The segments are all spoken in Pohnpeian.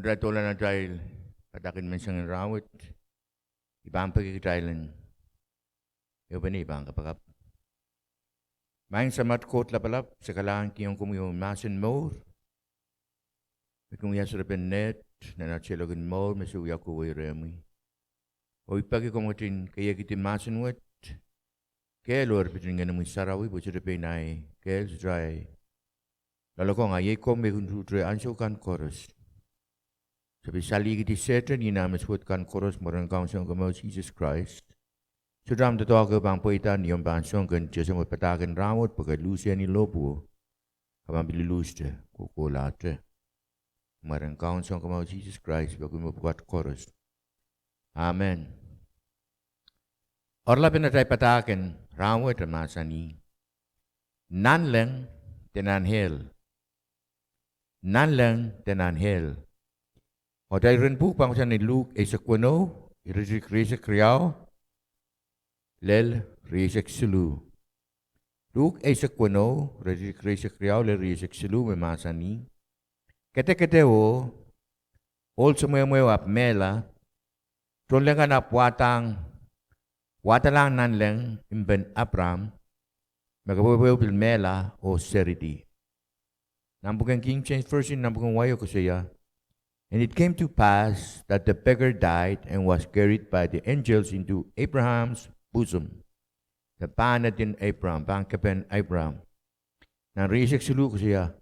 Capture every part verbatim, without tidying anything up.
Re doula nan atail padahk en menseng en rahnwet, I pahn peki kitail en ehupene, I pahn kapakap. Maing Samat Koht Lapalap, se kalahngankihong komwi omwi mahsen mour me kin wia serepen neht nan atail seiloak en mour me se wia kohwei rehmwi. Oh I peki komw ketin keiekidi mahsen wet, kehl oh erpit en Ngehnomwi Sarawi, pwe sohte pein ahi kehl, sohte ahi loalokong, a iei komw me kin tuhtre ansou kan koaros. Se pil salihkidi Sehdan oh nah me suwed kan koaros, mwaren Kaun Sounkomour Sises Krais. Sohte ahmw doadoahk ehu pahn pweida ni omw pahn song ken tiesemwe padahk en rahnwet pwe ke luhsehni lohpwuo, ke pahn pil luhste, kohkohlahte. Mwaren Kaun Sounkomour Sises Krais I peki mepwukat koaros. Amen. Oaralapen atail padahk en rahnwet e mahsanih: Nanleng de Nanhel. Nanleng de Nanhel. Oh atail iren pwuhk pahn kohsang ni Luk eisek weneu, iretikitik rieisek riau lel rieisek siluh. Luk eisek weneu, iretikitik rieisek riau lel rieisek siluh, me mahsanih: Kedekede oh ohl semwehmweo ahpw mehla, tohnleng kan ahpw wadahng, wadalahng nanleng mpen Apram, me kepwehpweo pil mehla oh seridi. Nan pwuken King James Version, nan pwuken wai o koasoia: And it came to pass that the beggar died and was carried by the angels into Abraham's bosom. Me pahnedin Apram, pahn kepen Apram. Nan rieisek siluh koasoia: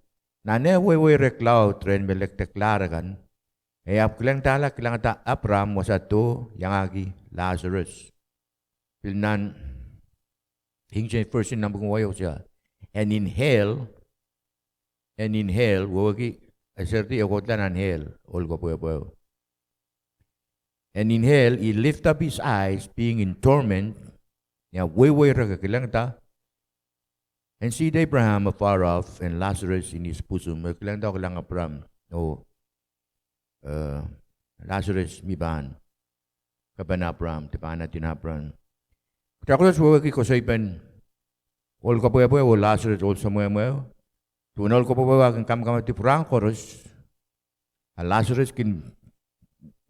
Nan eh wehwei reh cloud rehn me lekdeklahr akan, e ahpw kilengdahla, kilangada Apram wasa doh iangahki Lasarus. Pil nan King James Version nan pwuken wai o koasoia: And in hell, and in hell, wehwehki, e seridi, e kohdohla nan hell, ohl kepwehpweo. And in hell he lift up his eyes, being in torment, ni ah wehwei reh e kilangada, and seeth Abraham afar off, and Lazarus in his bosom. E kilangada, kilang Apram, oh Lasarus mi pahn kepen Apram, de pahnedin Apram. Kitail koaros wehwehki koasoipen ohl kepwehpweo oh Lasarus ohl semwehmweo. Duwen ohl kepwehpweo ah kin kamkamadi pwurehng koaros, a Lasarus kin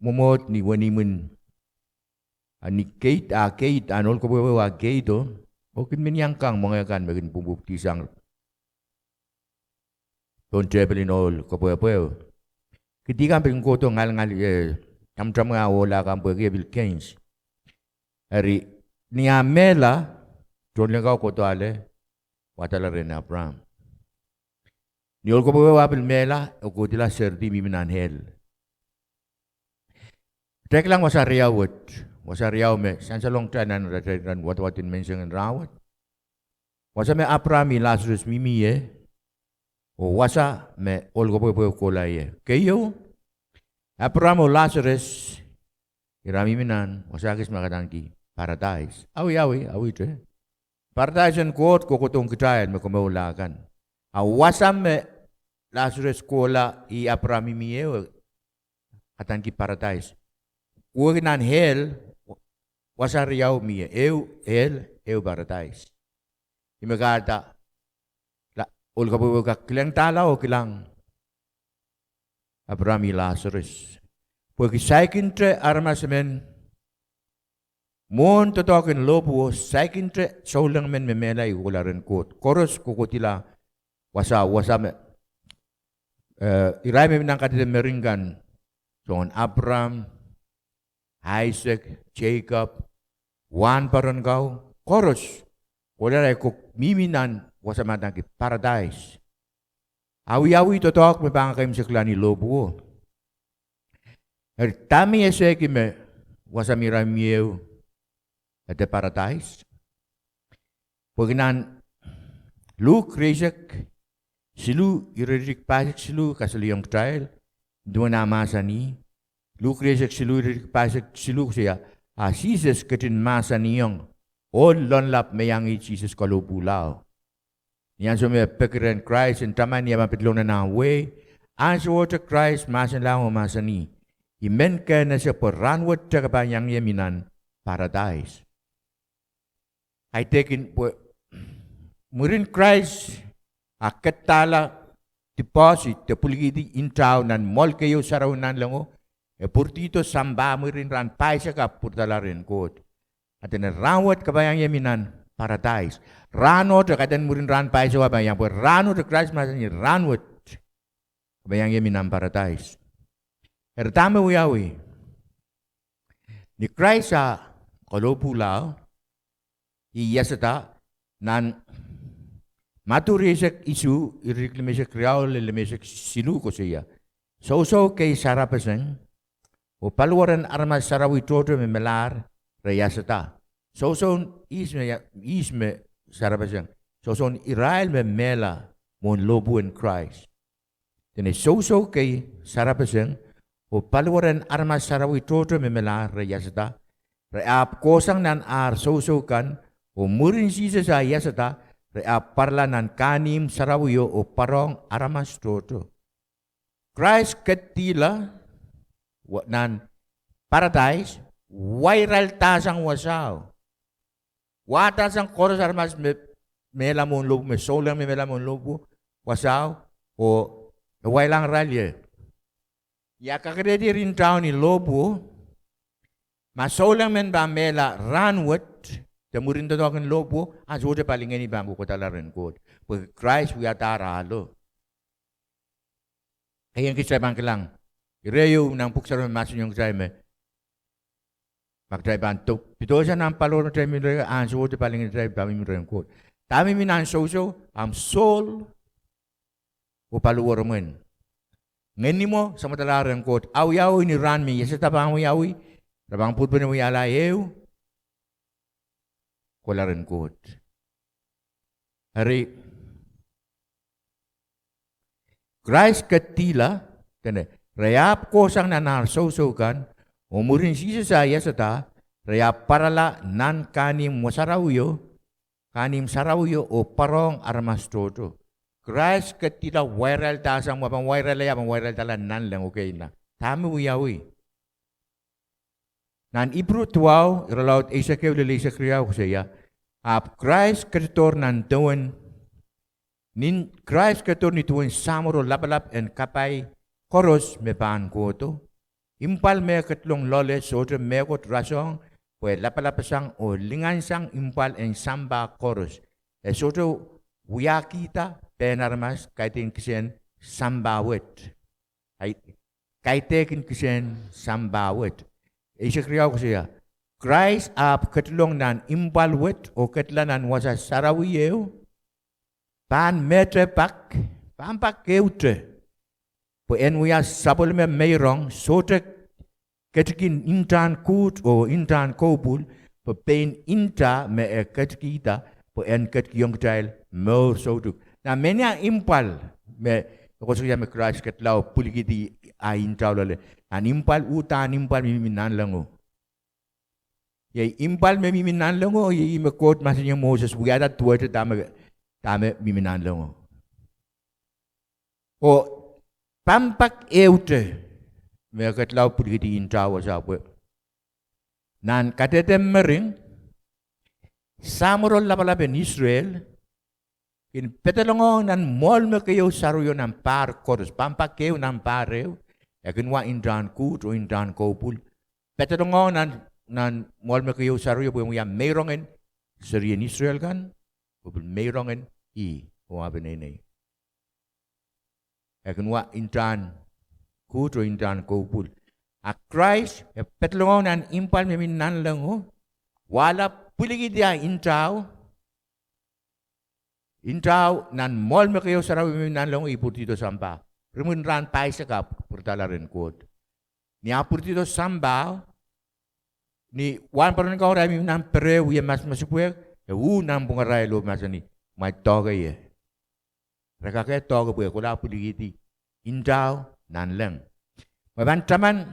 mwomwohd ni wenihmw en, a ni keid, a keid, a ohl kepwehpweo ah keido, oh kin men iang kang mwenge kan me kin pwupwupwudi sang pohn tepil en ohl kepwehpweo. Kidi kan pil kin kohdo ngalngal, eh, tamtamwe ah ohla kan pwehki e pil kens. Eri, ni ah mehla, tohnleng kan kohdo ale, wadala rehn Apram. Ni ohl kepwehpweo ah pil mehla, e kohdihla seridi mihmi nan hell. Kitail kilang wasa riau wet, wasa riau me sansalong kitail nan wadawad en menseng en rahnwet. Wasa me Apram oh Lasarus mihmi ie, oh wasa me ohl kepwehpweo kohla ie. Keieu, Apram oh Lasarus, ira mihmi nan wasa kis me kadaniki paradais. Awi, awi, awihte. Paradais en Koht kohkohdohng kitail me komourla kan. A wasa me Lasarus kohla, ih Apram mihmi ie, kadaniki paradais. Wehwehki nan hell, wasa riau mie, ehu hell, ehu paradais. Ih me kahrehda ohl kepwehpweo kak kilengdahla oh kilang Apram oh Lasarus. Pwehki saikinte aramas emen mwohn doadoahk en lohpwuo, saikinte souleng men me mehla, ih kohla rehn Koht. Koaros kohkohdihla wasa, wasa me, eh, irail me mi nan kadehdeh mering kan, soangen Apram, Aisek, Seikop, wahnpoaron kau, koaros kohla, irail kak mihmi nan wasa me kadaniki paradais. Awiawi doadoahk me pahn kak imwisekla ni lohpwuo. Eri dahme I esehki me wasa me ira mihmi ehu ede paradais? Pwehki nan Luk rieisek siluh, iretikitik pahisek siluh kasalehiong kitail duwen ah mahsanih. Luk rieisek siluh, iretikitik pahisek siluh koasoia: A Sises ketin mahsanihong ohl loanlap me iang Sises kalohpwuhla. Ni ansou me e peki rehn Krais en taman, ni e pahn pedolong nan ah wehi, ansowohte Krais mahsanilahng oh mahsanih: I men ken ese pwe rahnwet ke pahn iang ie mi nan paradais. Kaidehkin pwe mwurin Krais a ketdahla deposit de pwilikihdi ntao nan mwoahl keieu sarawi nanlengo, e pwuridihdo sampah mwurin rahn pahisek ahpw pwuridala rehn Koht. A dene rahnwet ke pahn iang ie mi nan paradais. Rahnohte, kaidehn mwurin rahn pahisek e pahn iang, pwe rahnohte Krais mahsanih rahnwet ke pahn iang ie mi nan paradais. Eri dahme wiawi? Ni Krais ah kalohpwuhla, e iasada nan Madiu rieisek isuh, iretikitik limeisek riau lel limeisek siluh koasoia, sousou kei sarapeseng, oh paliwar en aramas sarawi tohto me melahr re iasada. Sousou ihs me, ihs me sarapeseng? Sousou irail me mehla mwohn lohpwu en Krais. Dene sousou kei sarapeseng, oh paliwar en aramas sarawi tohto me melahr re iasada, re ahpw kohsang nan ar sousou kan, oh mwurin Sises ah iasada, re ahpw pwarala nan kahnimw sarawio oh pwarohng aramas tohto. Krais ketidihla nan paradais, wairaildahsang wasao. Wahdahsang koaros aramas me mehla mwohn lohpwu, me souleng me mehla mwohn lohpwu wasao, oh e wailahng irail ie. Ia kakerehdi ntao ni lohpwu, ma souleng men pahn mehla rahnwet de mwurin doadoahk en lohpwu, ansowohte pali ngeni pahn kohkohdahla rehn Koht, pwe Krais wiadahr ahlo. Keieun kitail pahn kilang, ire ieu nan pwuhk sarawi mahsanihong kitail me ma kitail pahn do, pedoisang nan paliwar me kitail mihmi rehn, ansowohte pali ngeni kitail pahn mihmi rehn Koht. Dahme mi nan sousou? Ahmw soul oh paliwaromwen. Ngehnimwo samwalahro rehn Koht. Awiawi ni rahn me iasada pahn wiawi, re pahn pwurpene wiahla ehu kohla rehn Koht. Eri Krais ketidihla, dene re ahpw kohsang nan ar sousou kan, oh mwurin Sises ah iasada, re ahpw pwarala nan kahnimw sarawio, kahnimw sarawio oh pwarohng aramas tohto. Krais ketidihla, wairaildahsang, ma pahn wairail, ia pahn wairaildahla nanleng, okay, na dahme wiawi? Nan Ipru duwau, irelaud eisek ehu lel eisek riau koasoia, ahpw Krais ketidohr nan dewen, nin Krais ketidohr ni duwen samworo lapalap en kapai koaros me pahn kohdo. Impwal me ketilong loale sohte mehkot rasehng, pwe lapalapsang oh lingansang impwal en sampah koaros. E sohte wiahkihda pehn aramas kaidehn kisehn sampah wet. Ai, kaidehkin kisehn sampah wet. Eisek riau koasoia, Krais ahpw ketilong nan impwal wet oh ketila nan wasa sarawi ehu, pahn mehte pak, pahn pak ehute, pwe en wia sapwellime meirong, sohte ketikihdi ntahn Koht oh ntahn koupwul, pwe pein ntah me e ketikihda, pwe en ketikihong kitail mour soutuk. Na menia impwal me, e koasoia me Krais ketila oh pwilikihdi ah ntao loale? Nan impwal, uhdahn impwal me mihmi nanlengo. Iei impwal me mihmi nanlengo, iei me Koht mahsanihong Moses wiahda duwehte dahme, dahme mihmi nanlengo. Oh pahn pak ehute me e ketila oh pwilikihdi ntao wasa pwe nan kadehde mering, samworo lapalap en Israel kin pedolongohng nan mwoahl me keieu sarawio nan pahr koaros, pahn pak ehu nan pahr ehu, e kin wa ntahn Koht oh ntahn koupwul. Pedolongohng nan, nan mwoahl me keieu sarawio pwe en wia meirongen serien Israel kan, oh pil meirongen ih oh ah peneinei. E kin wa ntahn Koht oh ntahn koupwul. A Krais e pedolongohng nan impwal me mihmi nanlengo, wahla pwilikihdi ah ntao, ntao nan mwoahl me keieu sarawi me mihmi nanlengo, e pwuridihdo sampah. Rimwin rahn pahisek ahpw pwuridala rehn Koht. Ni ah pwuridihdo sampah, ni wahnpoaron kan arail mihmi nan pere wie masamasepwehk, e uh nanpwungarail oh mahsanih, kumwail doahke ie. Re kak doahke pwe e kohla pwilikihdi ntao nanleng. Me pahn taman,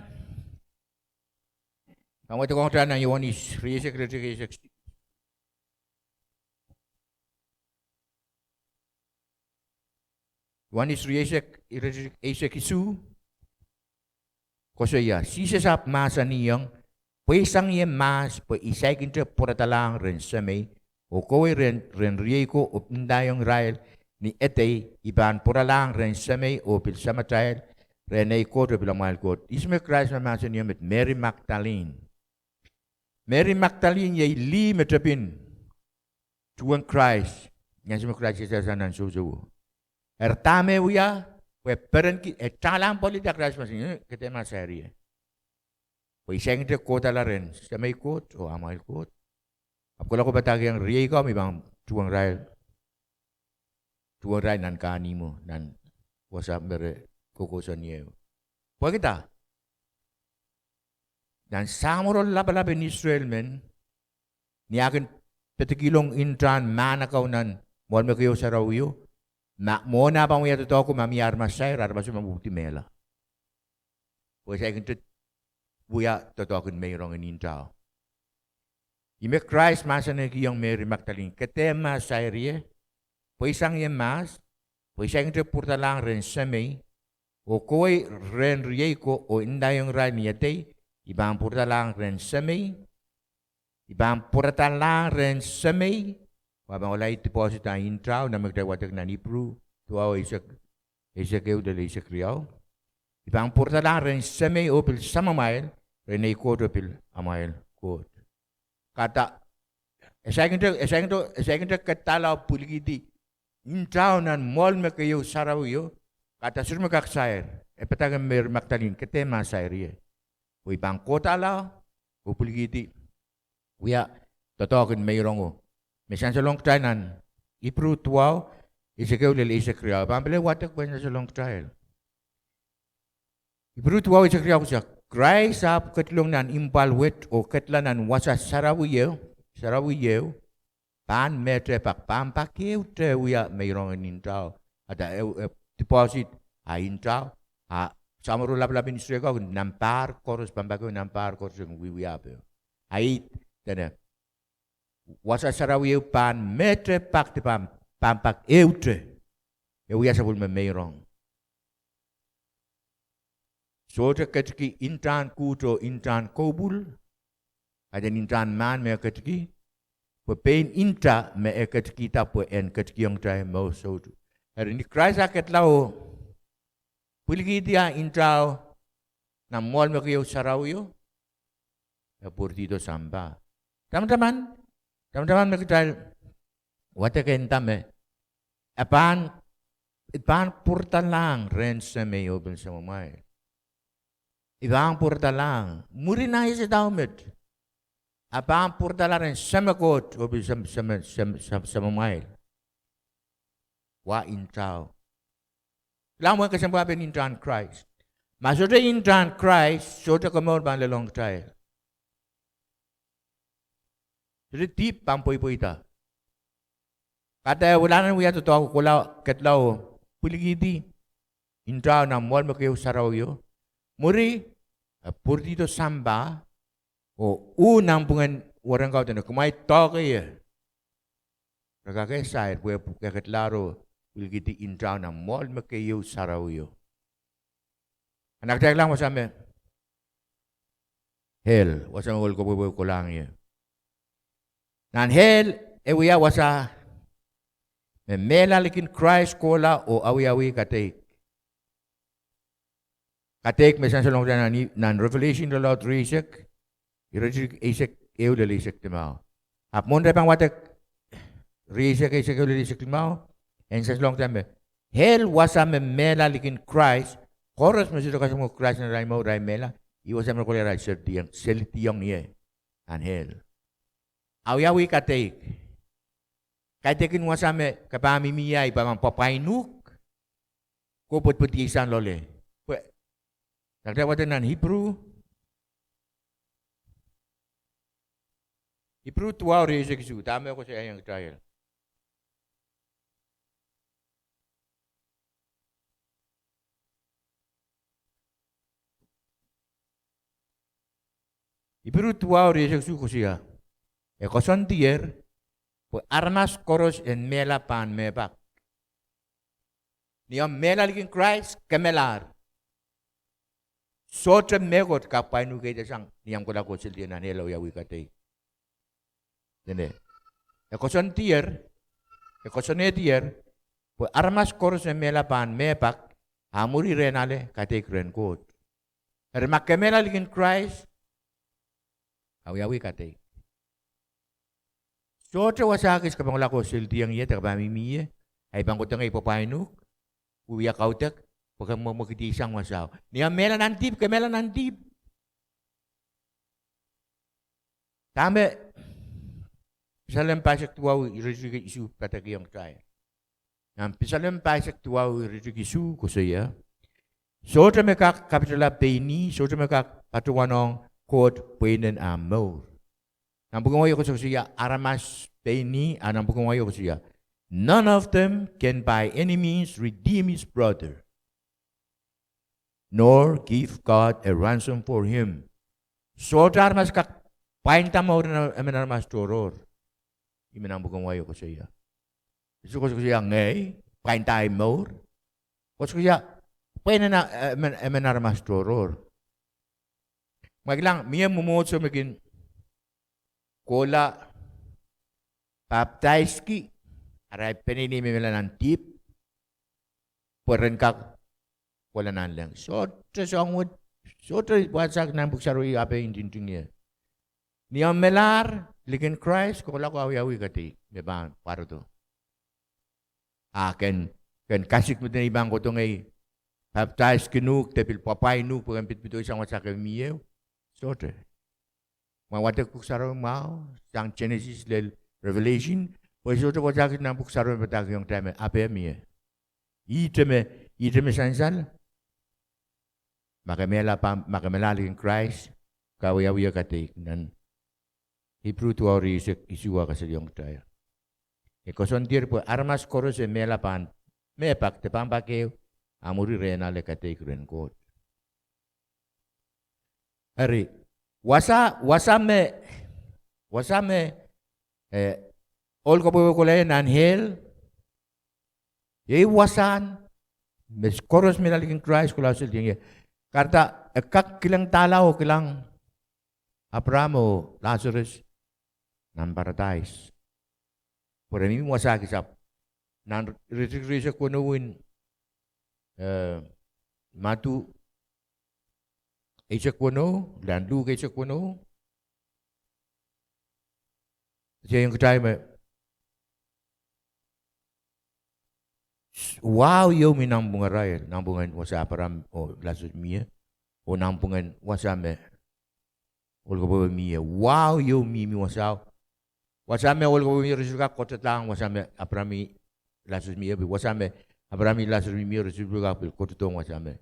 pahn wadekohng kitail nan Ioanis rieisek, iretikitik eisek, Ioanis rieisek, iretikitik eisek isuh koasoia, Sises ahpw mahsanihong, pweisang ie mahs pwe I saikinte pwuradalahng rehn Semei, oh kohwei rehn, rehn riei ko oh ndaiong irail, ni edei, I pahn pwuralahng rehn Semei oh pil samatail, rehn ei Koht oh pil amwail Koht. Ihs me Krais mahmahsanihong met? Meri Magdalin. Meri Magdalin iei lih me tepin tuhwong Krais, ni ansou me Krais iasada sang nan sousouo. Eri dahme wia? Pwe perenki, e talahng pwalida Krais mahsanih, eh, ke dehr mahsair ie. Pwe I saikinte kohdahla rehn Semei Koht oh amwail Koht. Ahpw kohla ko padahkihong riei ko me I pahn tuhwong irail, tuhwong irail nan kahnihmwo, nan wasa me re koukousoan ie. Pwehki dah? Nan samworo lapalap en Israel men, ni ah kin pedikihong ntahn mahn akan nan mwoahl me keieu sarawio, ma mwohn ah pahn wia doadoahk ko ma mie aramas sair, aramaso pahn pwupwudi mehla. Pwe saikinte wia doadoahk en meirong en ntao. Ih me Krais mahsanihkihong Meri Magdalin, ke dehr mahsair ie, pweisang ie mahs, pwe I saikinte pwuradalahng rehn Semei, oh kowei rehn riei ko oh ndaiong irail ni edei, I pahn pwuradalahng rehn Semei, I pahn pwuradalahng rehn Semei, pwe e pahn kohla deposit ah ntao, nan me kitail wadek nan Ipru duwau, eisek, eisek ehu lel eisek riau. I pahn pwuradalahng rehn Semei oh pil samamwail, rehn ei Koht oh pil amwail Koht. Kahrehda, e saikinte, e saikinte, e saikinte kadala oh pwilikihdi ntao nan mwoahl me keieu sarawio, kahrehda sohte me kak sair, e padahkih Meri Magdalin, ke dehr mahsair ie. Pwe I pahn kohdahla oh pwilikihdi, wia doadoahk en meirongo. Me sansalohng kitail nan Ipru duwau, eisek ehu lel eisek riau. Pahn pil wadek pwe sansalohng kitail. Ipru duwau eisek riau koasoia, Krais ahpw ketilong nan impwal wet oh ketla nan wasa sarawi ehu, sarawi ehu, pahn mehte pak, pahn pak ehute wia meirong en ntao. Kahrehda e, e deposit ah ntao, ah samworo lapalap en Israel ko kin nan pahr koaros, pahn pak ehu nan pahr koaros en wiewia ehu. Ah ih dene, wasa sarawi ehu pahn mehte pak, de pahn, pahn pak ehute. E wia sapwellime meirong. Sohte ketiki ntahn kuht oh ntahn koupwul, kaidehn ntahn mahn me e ketiki, pwe pein nta me e ketikihda pwe en ketikihong kitail mour soutuk. Eri ni Krais ah ketla oh pwilikihdi ah ntao nan mwoahl me keieu sarawio, e pwuridihdo sampah. Tamataman, tamataman me kitail wadek en dahme, e pahn, e pahn pwuradalahng rehn Semei oh pil samamwail. E pahn pwuradalahng. Mwuri nah iasada met, e pahn pwuradala rehn Seme Koht oh pil sam-, sam-, sam-, sam-, samamwail. Wa ntao. Kilang mwein kesempwal pen ntahn Krais. Ma sohte ntahn Krais, sohte komour pahn lelohng kitail. Sohte dihp pahn pweipweida. Kahrehda e wialahr en wia doadoahk, kohla ketla oh pwilikihdi ntao nan mwoahl me keieu sarawio. Mwuri, e pwuridihdo sampah, oh uh nanpwungen werenka dene, kumwail doahke ie. Re kak sair pwe e ketlahr oh pwilikihdi ntao nan mwoahl me keieu sarawio. Ana kitail kilang wasa me hell, wasa me ohl kepwehpwe kohlahng ie. Nan hell, e wia wasa me mehla likin Krais kohla oh awiawih kadeik. Kadeik me sansalohng kitail nan, nan Revelation irelaud rieisek, iretikitik eisek ehu lel eisek limau. Ahpw mwohn kitail pahn wadek rieisek, eisek ehu lel eisek limau, en sansalohng kitail me hell wasa me mehla likin Krais, koaros me sohte kasamwo Krais nan arail mour, arail mehla, ih wasa me kohla irail selidiong, selidiong ie nan hell. Awiawih kadeik. Kaidehkin wasa me ke pahn mihmi ie, I pahn pahn pwapwain uhk, ke pwetpwediei sang loale. Pwe, nan kitail wadek nan Ipru, Ipru duwau rieisek isuh, dahme e koasoiaiong kitail? Ipru duwau rieisek isuh koasoia, e koasoandier, pwe aramas koaros en mehla pahn mehpak. Ni omw mehla likin Krais, ke melahr. Sohte mehkot kak pwain uhk ihte sang ni omw kohla ko selidiong nan hell, awiawih kadeik. Dene, e koasoandier, e koasoanehdier, Pwe aramas koaros me mehla pahn mehpak, a mwuri rehn ale kadeik rehn Koht. Eri ma ke mehla likin Krais, awiawi kadeik. Sohte wasa kis ke pahn kohla ko selidiong ie de ke pahn mihmi ie, ahi pahn kohdo ngehi pwapwain uhk, wiewia kaudok, pwe ke mwekidisang wasao. Ni omw mehla nan dihp, ke mehla nan dihp. Dahme Pisalem pahisek duwau iretikitik isuh padekiong kitail? Nan Pisalem pahisek duwau iretikitik isuh koasoia, sohte me kak kapitala pein ih, sohte me kak patohwanohng Koht pweinen ahmw mour. Nan pwuken wai koasokoasoia aramas pein ih, a nan pwuken wai koasokoasoia, none of them can by any means redeem his brother, nor give God a ransom for him. Sohte aramas kak pwainda mour en emen aramas tohrohr. Ih me nan pwuken wai koasokoasoia. Sohte koasokoasoia ngehi, pwainda ahi mour. Koasokoasoia pweinen emen aramas tohrohr. Ma kilang mie mwomwohdiso me kin kohla papdaiski arail peneinei me mehla nan dihp, pwe ren kak kohla nanleng. Sohte soang wet, sohte wasa nan pwuhk sarawi ape ntingting ie. Ni omw melahr likin Krais, ke kohla ko awiawi kadeik me pahn pwarodo. A ken, ken kasik me dene I pahn kohdo ngehi papdaiskin uhk de pil pwapwain uhk pwe ken pidopisang wasa ke mih ie? Sohte. Ma wadek pwuhk sarawi mwahu, sang Genesis lel Revelation, pwe sohte wasa kis nan pwuhk sarawi me padahkiong kitail me ape mie. Ihte me, ihte me sansal, ma ke mehla pahn, ma ke melahr likin Krais, ke awiawih kadeik. Nan Ipru duwau rieisek isuh kasalehiong kitail, e koasoandier pwe aramas koaros e mehla pahn mehpak de pahn pak ehu, a mwuri rehn ale kadeik rehn Koht. Eri, wasa, wasa me, wasa me, eh, ohl kepwehpwe kohla ie nan hell, iei wasahn me koaros mehla likin Krais kohla selidiong ie. Kahrehda e kak kilangdahla oh kilang Apraam oh Lasarus nan paradais, pwe re mihmi wasa kis. Ahpw nan iretikitik rieisek weneu en, eh, Madiu eisek weneu, nan Luk eisek weneu, e koasoiaiong kitail me wahu ieu mi nanpwungarail, nanpwungen wasa Apraam oh Lasarus mie, oh nanpwungen wasa me ohl kepwehpwe mie. Wahu ieu mihmi wasao. Wasa me ohl kepwehpwe mie re sohte kak koadodohng wasa me Apraam oh Lasarus mie, pwe wasa me Apraam oh Lasarus mie re sohte kak pil koadodohng wasa me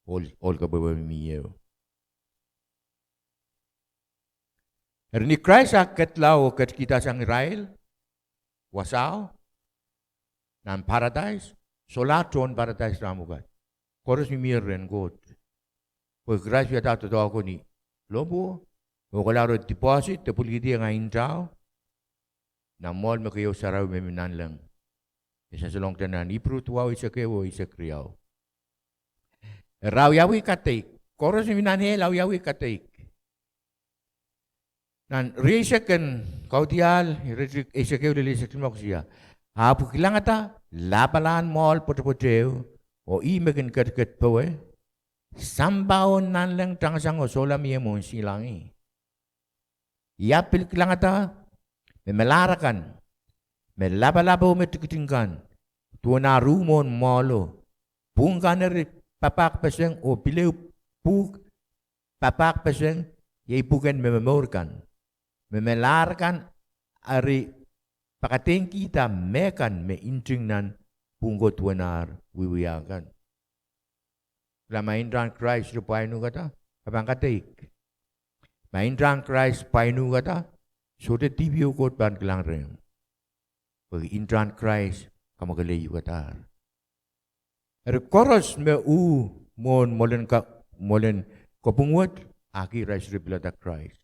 ohl, ohl kepwehpwe mie. Eri ni Krais a kedla oh ketkihda sang irail wasao nan paradais, solahr tohn paradais rahn pwukat. Koaros mihmier rehn Koht. Pwe Krais wiahda doadoahko ni lohpwuo, oh kohla re deposit de pwilikihdi eng intao nan mwoahl me keieu sarawi me mi nanleng. E sansalong kitail nan Ipru duwau eisek ehu oh eisek riau. Eri awiawi kadeik. Koaros me mi nan hell awiawi kadeik. Nan rieisek en Kaudiahl, iretikitik eisek ehu lel eisek limau koasoia, ahpw I kilangada lapalahn mwoahl pwetepwet ehu, oh ih me kin ketiket powe, sampah oh nanleng, tangasang oh sohla mie mwohn silangih. I ahpw pil kilangada me melahr akan, me lapalap oh me tikitik kan, duwen ar uh mwohn mwoahlo, pwuhk kan eri papahkpeseng oh pil ehu pwuhk papahkpeseng, iei pwuken me momour kan. Me melahr akan eri pakadeingkihda mehkan me nting nan pwuhko duwen ar wiewia kan. Kilang, ma intahn Krais re pwain uhkada, ke pahn kadeik. Ma intahn Krais pwain uhkada, sohte dihp ieu Koht pahn kilang rehmw. Pwe intahn Krais kamwakele uhkadahr. Eri koaros me uh mwohn mwoalen ka, mwoalen kopwung wet, ahki irail sohte pilada Krais.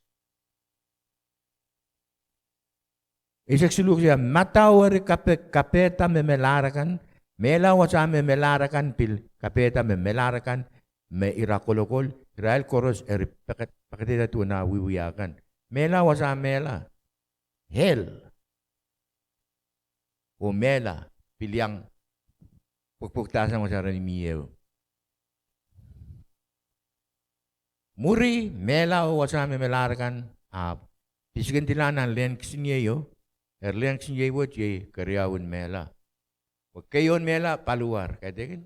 Eisek siluh koasoia, madau eri kape, kapehda me melahr akan, mehla wasa me melahr akan pil kapehda me melahr akan me ira kolokol, irail koaros eri paka, pakadeikihda duwen ah wiewia kan. Mehla wasa mehla, hell. Oh mehla, pil iang pwekpwekdahsang wasa ren mi ehu. Mwuri mehla oh wasa me melahr kan, ahpw pisikindila nan lehn kisiniei o, eri lehn kisiniei wet iei keriau en mehla. Pwe keieun mehla paliwar, kaidehkin.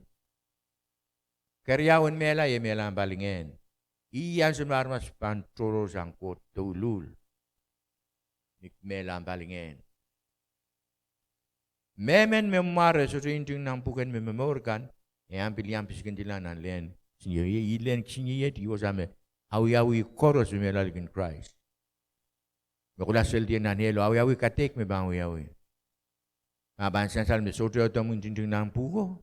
Keriau en mehla iei mehla en palingehn. Ih ansou me aramas pahn tohrohrsang Koht douluhl, ni mehla en palingehn. Mehmen me mware sohte nting nan pwuken me momour kan, e ahpw pil iang pisikindila nan lehn kisiniei. Ih lehn kisiniei, ih wasa me awiawi koaros me mehla likin Krais. Me kohla seldi nan ehlo, awiawi kadeik me pahn wiawi. Ma pahn sansal me sohte ehu doamw ntinting nan pwuko,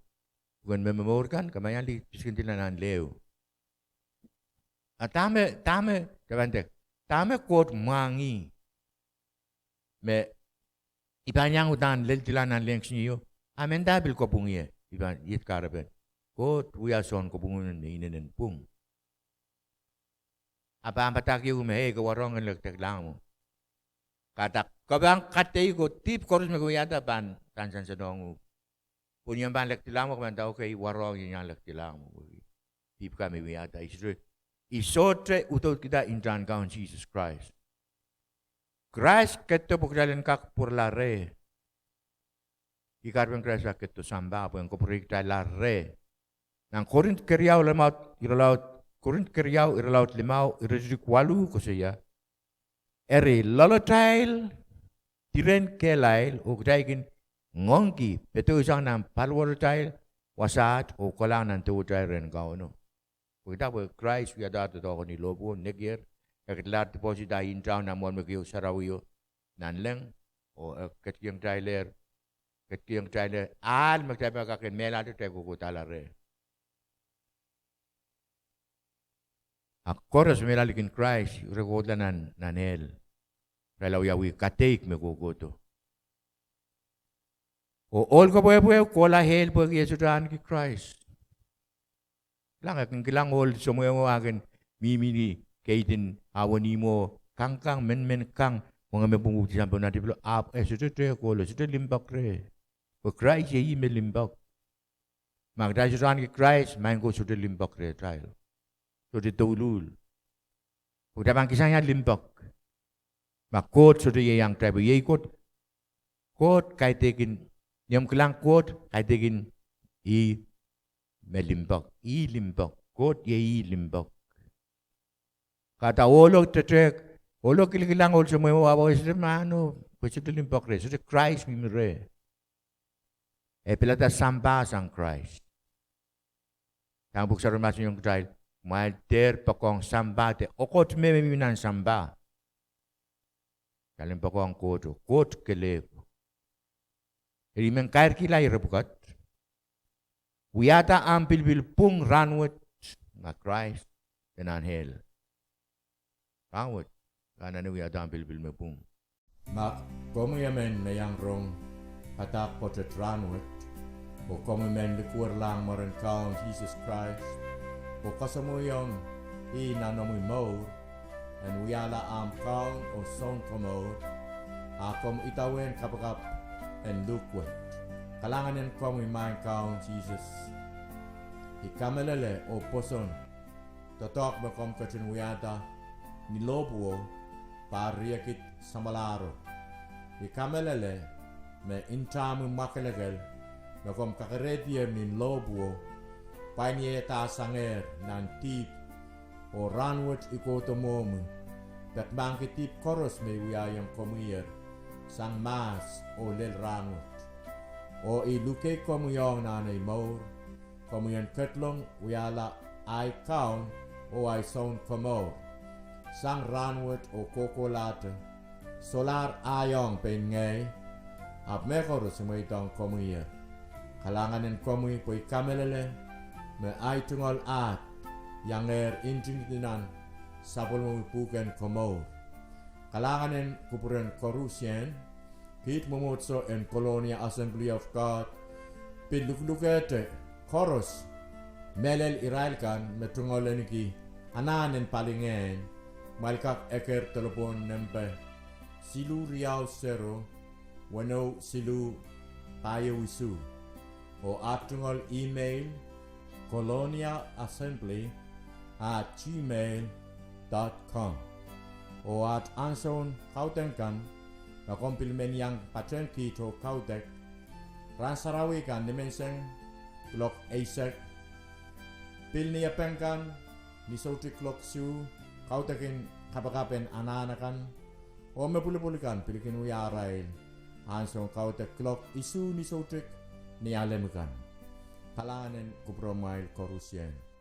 pwuken me momour kan, ke pahn iang pisikindila nan leh. A dahme, dahme, dahme Koht mwahngih me I pahn iang uhdahn leldilang nan lehn kisiniei o, a mendahte pil kopwung ie, I pahn iet kahrepen. Koht wia soun kopwung me inenen pwung. A pahn padahk ie me, ei, ke warohng en lekdekdekilahng mwo. Kahrehda ke pahn kadeik oh dihp koaros me ke wiahda pahn sansalong uhk. Pwe ni omw pahn lekdekdekilahng mwo, ke pahn nda, okay, I warohng en iang lekdekdekilahng mwo. Dihp kan me I wiahda, I sohte, I sohte udoudkihda ntahn Kaun Sises Krais. Krais ketido pwe kitail en kak pwurala reh. Ih kahrepen Krais ketido sampah pwe en kapwurehkitailla reh. Nan Korint keriau, irelaud, Korint keriau, irelaud limau, iretikitik waluh koasoia, eri loalatail diren kehlail oh kitail kin ngoangki pedoisang nan paliwaratail wasaht oh kolahng nan deuwatail rehn Kauno. Pwehki dah? Pwe Krais wiahda doadoahk ni lohpwuo, nekier, e ketlahr deposit ahi ntahn nan mwohn me keieu sarawio nanleng, oh e ketikihong kitailehr, ketikihong kitailehr ahl me kitail pahn kak en mehlahte, kitail kohkohdahla reh. A koaros me mehla likin Krais, re kohkohla nan, nan ehl. Irail awiawi kadeik me kohkohdo. Oh ohl kepwehpweo kohla ehl pwehki e sohte ahneki Krais. Kilang, e kin kilang ohl semwehmwe ah kin mihmi ni keidin ah wenihmwo, kangkang, menmen kang, mwenge me pwungpwungdi sang pohn nah dipilo, ahpw e sohte tehk ohlo, sohte limpoak reh. Pwe Krais iei ih me limpoak. Ma kitail sohte ahneki Krais, maing ko, sohte limpoak rehtail. Sohte douluhl. Pwe kitail pahn kisang ia limpoak? Ma Koht sohte ieiang kitail, pwe iei Koht, Koht kaidehkin, ni omw kilang Koht kaidehkin, ih me limpoak, ih limpoak, Koht iei ih limpoak. Kahrehda ohlo tetehk, ohlo kilikilang, ohl semwehmwe, ahpw e sohte mahno, pwe sohte limpoak reh, sohte Krais mihmi reh. E pilada sampah sang Krais. Dahme Pwuhk Sarawi mahsanihong kitail? Kumwail dehr poakohng sampah de okot me me mihmi nan sampah. Kitail en poakohng Koht, Koht kelehpw. Eri I men kairkihla ire pwukat: wiahda ahmw pilipil pwung rahnwet, ma Krais de nan ehl. Rahnwet, anahne wiahda ahmw pilipil me pwung. Ma komwi emen me iang rong padahk pwoatet rahnwet, oh komwi men likwerlahng mwaren Kaun Sises Krais, oh kasamwoiong ih nan omwi mour en wiahla ahmw Kaun oh Sounkomour, a komw idawehn kapakap en luhk wet. Kalahngan en komwi, Maing Kaun Sises. I kamehlele oh pwoson doadoahk me komw ketin wiahda ni lohpwuo, pahr riekid samwalahro. I kamehlele me ntahmwi mwakelekel me komw kakerehdier ni lohpwuo, pwain ieiadahr sangehr nan dihp. Oh rahnwet I kohdo mwohmwi, peki mahkki dihp koaros me I wiahiong komwiher sang mahs oh lel rahnwet. Oh I luke komwi ong nan ei mour, komwi en ketlong wiahla ahi Kaun oh ahi Sounkomour sang rahnwet oh kohkohlahte. Solahr ahi ong pein ngehi, ahpw mehkoaros I mweidohng komwiher. Kalahngan en komwi pwe I kamehlele me ahi tungoal ahd iangehr ntingdi nan sapwellimomwi pwuhken komour. Kalahngan en kupwuren koarusie, kiht mwomwohdiso en Colonia Assembly of God, pil lukelukehte koaros, mehlel irail kan me tungoal ahniki anahn en palingehn, kumwail kak eker delepwohn nempe siluh riau sero, weneu siluh, pahieu isuh. Oh aht tungoal email, colonia assembly at gmail dot com. Oh aht ansoun kaudok kan, ma komw pil men iang patehng kiht oh kaudok, rahn sarawi kan nimenseng kuloak eisek, pil Niepeng kan ni soutik kuloak isuh, kaudok en kapakap en anahn akan, oh me pwulopwul kan pil kin wia arail ansoun kaudok kuloak isuh ni soutik Nialem kan. Kalahngan en kupwuromwail koarusie.